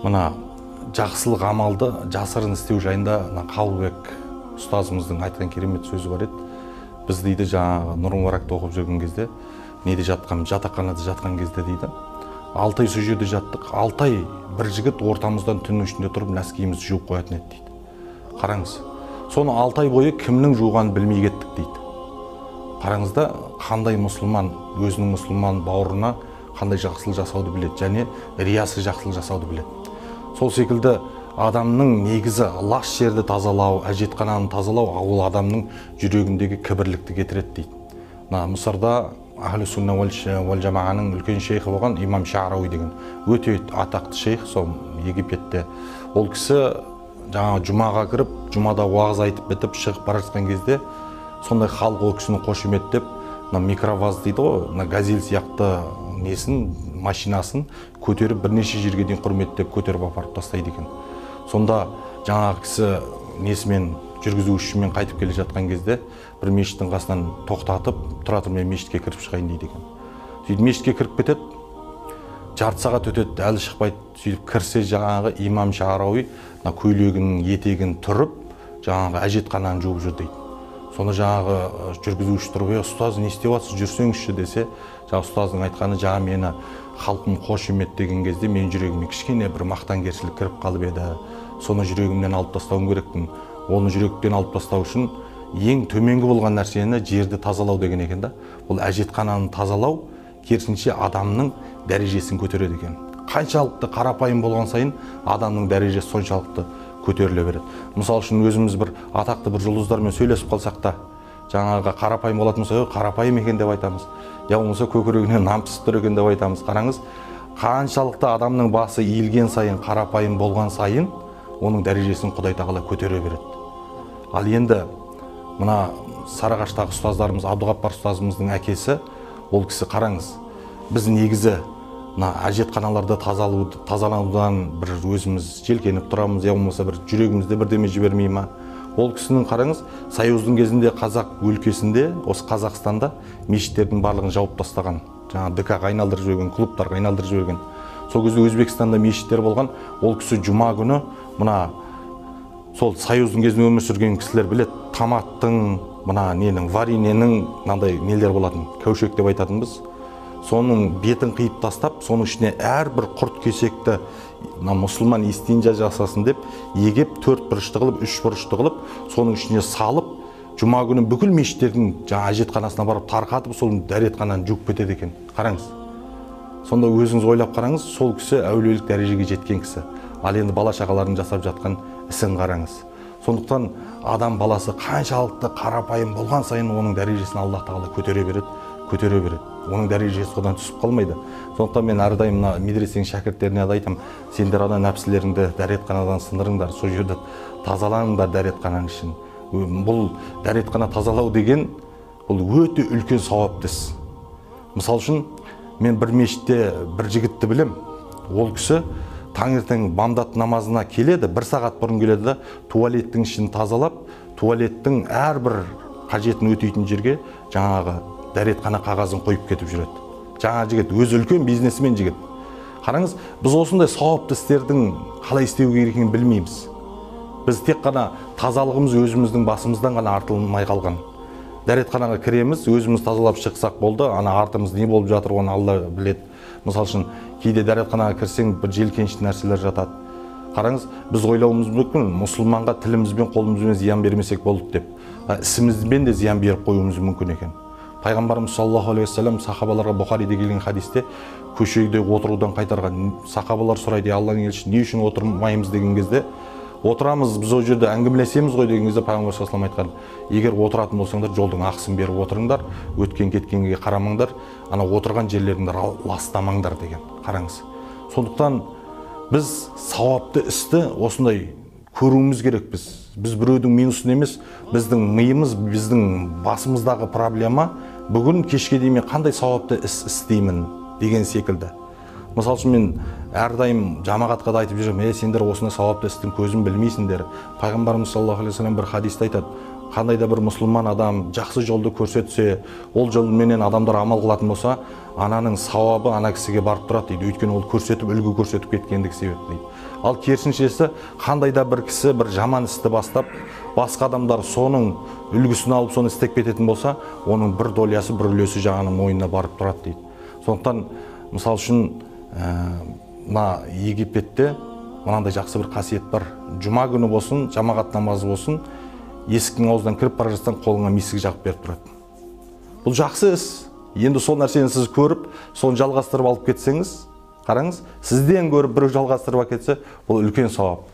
Мына жақсылық амалды жасырын істеу жайында мына Қабылбек ұстазымыздың айтқан керемет сөзі бар еді. Біз дейді жаңағы Нұр Мүбаракты оқып жүрген кезде, неде жатқан, жатақханада жатқан кезде дейді, 6 ай сол жерде жаттық. 6 ай бір жігіт ортамыздан түннің ішінде тұрып нәскиімізді жуып қоятын еді дейді. Қараңыз, соны 6 ай бойы кімнің жуғанын білмей кеттік дейді. Қараңыз да, қандай мұсылман өзінің мұсылман бауырына қандай жақсылық жасауды біледі және риясыз жақсылық жасауды біледі. Сол секілді адамның негізі лас жерді тазалау, әжетхананы тазалау, ол адамның жүрегіндегі кібірлікті кетіреді дейді. Мына Мысырда Ахлі Сунна уәл жамағаның үлкен шейхі болған имам Шаарауи деген өте атақты шейх, сол Египетте. Ол кісі жаңағы жұмаға кіріп, жұмада уағыз айтып бітіп шығып бара жатқан кезде сондай халық ол кісіні қошеметтеп, мына микроваз дейді ғой, мына газель сияқты несін, машинасын көтеріп бірнеше жерге дейін құрметтеп көтеріп апарып тастайды екен. Сонда жаңағы кісі несімен, жүргізушімен қайтып келе жатқан кезде бір мешіттің қасынан тоқтатып, тұра тұр, мен мешітке кіріп шығайын дейді екен. Сөйтіп мешітке кіріп кетеді, жарты сағат өтеді, әлі шықпайды. Сөйтіп кірсе жаңағы имам Шаарауи мына көйлегінің етегін түріп, жаңағы әжетхананы жуып жүр дейді. Соны жаңағы жүргізуші тұрып, ей, ұстаз, не істеп жатсыз, жүрсеңізші десе, жаңағы ұстаздың айтқаны, жаңа мені халқым қошеметтеген кезде менің жүрегіме кішкене бір мақтанкершілік кіріп қалып еді, соны жүрегімнен алып тастауым керекпін. Оны жүректен алып тастау үшін ең төменгі болған нәрсені жерді тазалау деген екен да. Бұл әжетхананы тазалау керісінше адамның дәрежесін көтереді екен. Қаншалықты қарапайым болған сайын адамның дәрежесі соншалықты көтеріле береді. Мысал үшін өзіміз бір атақты бір жұлдыздармен сөйлесіп қалсақ та, жаңағы қарапайым болатын болса, қарапайым екен деп айтамыз. Я болмаса көкірегіне нан пісіп тұр екен деп айтамыз. Қараңыз, қаншалықты адамның басы иілген сайын, қарапайым болған сайын оның дәрежесін Құдай тағала көтере береді. Ал енді мына Сарыағаштағы ұстаздарымыз, Абдуғаппар ұстазымыздың әкесі, ол кісі қараңыз, біз негізі мына әжетханаларда тазаланудан бір өзіміз желкеніп тұрамыз, я болмаса бір жүрегімізде бірдеме жібермей ма? Ол кісінің қараңыз, Союздың кезінде қазақ өлкесінде, осы Қазақстанда мешіттердің барлығын жауып тастаған, жаңа ДК-ға айналдырып жіберген, клубтарға айналдырып жіберген. Сол кезде Өзбекстанда мешіттер болған, ол кісі жұма күні мына сол Союздың кезінде өмір сүрген кісілер біледі, томаттың, мына ненің, вареньенің мынандай нелер болатын, кәушек деп айтатынбыз. Соның бетін қиып тастап, соның ішіне әрбір құрт кесекті мына мұсылман истинжа жасасын деп егеп, 4 бұрышты қылып, 3 бұрышты қылып, соның ішіне салып, жұма күні бүкіл мешіттердің жаңа әжетханасына барып тарқатып, сол дәретхананы жуып кетеді екен. Қараңыз. Сонда өзіңіз ойлап қараңыз, сол кісі әулиелік дәрежеге жеткен кісі. Ал енді бала шағалардың жасап жатқан ісін қараңыз. Сондықтан адам баласы қаншалықты қарапайым болған сайын оның дәрежесін Аллах тағала көтере береді, көтере береді. Оның дәрежесі одан түсіп қалмайды. Сондықтан мен әрдайым мына медресенің шәкірттеріне де айтамын, сендер ана нәпсілеріңді дәретханадан сындырыңдар, сол жерде тазаланыңдар дәретхананың ішін. Бұл дәретхана тазалау деген бұл өте үлкен сауапты іс. Мысал үшін мен бір мешітте бір жігітті білем. Ол кісі таңертең бамдат намазына келеді, бір сағат бұрын келеді да, туалеттің ішін тазалап, туалеттің әрбір қажетін өтейтін жерге жаңағы дәретхана қағазын қойып кетіп жүреді. Жаңа жігіт, өзі үлкен бизнесмен жігіт. Қараңыз, біз осындай сауапты істердің қалай істеу керек екенін білмейміз. Біз тек қана тазалығымыз өзіміздің басымыздан ғана артылмай қалған. Дәретханаға кіреміз, өзіміз тазалап шықсақ болды, ана артымыз не болып жатыр, оны Алла біледі. Мысал үшін, кейде дәретханаға кірсең бір желкенішті нәрселер жатады. Қараңыз, біз ойлауымыз мүмкін, мұсылманға тілімізбен, қолымызбен зиян бермесек болды деп. Ісімізбен де зиян беріп қоюымыз мүмкін екен. Пайғамбарымыз саллаллаху алейхи уассалам сахабаларға Бұхариде келген хадисте көшеде отырудан қайтарған. Сахабалар сұрайды, Алланың елшісі, не үшін отырмаймыз деген кезде, отырамыз, біз ол жерде әңгімелесеміз ғой деген кезде пайғамбар саллаллаху алейхи уассалам айтқан, егер отыратын болсаңдар жолдың ақысын беріп отырыңдар, өткен кеткенге қарамаңдар, ана отырған жерлеріңді ластамаңдар деген. Қараңыз. Сондықтан біз сауапты істі осындай көруіміз керекпіз. Біз біреудің минусын емес, біздің миымыз, біздің басымыздағы проблема бүгін кешке дейін мен қандай сауапты іс істеймін деген секілді. Мысал үшін мен әрдайым жамағатқа да айтып жүремін, сендер осындай сауапты істің көзін білмейсіңдер. Пайғамбарымыз саллаллаху алейхи уассалам бір хадисте айтады, Қандай да бір мұсылман адам жақсы жолды көрсетсе, ол жолменен адамдар амал қылатын болса, ананың сауабы ана кісіге барып тұрады дейді. Өйткені ол көрсетіп, үлгі көрсетіп кеткендік себепті дейді. Ал керісіншесі, қандай да бір кісі бір жаман істі бастап, басқа адамдар соның үлгісін алып, соны істеп кететін болса, оның бір долясы, бір үлесі жаңағының мойнына барып тұрады дейді. Сондықтан, мысал үшін, мына Египетте мынандай жақсы бір қасиет бар. Жұма күні болсын, жамағат намазы болсын, есіктің аузынан кіріп бара жатсаң, қолыңа мисік жағып беріп тұрады. Бұл жақсы іс. Енді сол нәрсені сіз көріп, соны жалғастырып алып кетсеңіз, қараңыз, сізден көріп біреу жалғастырып әкетсе, бұл үлкен сауап.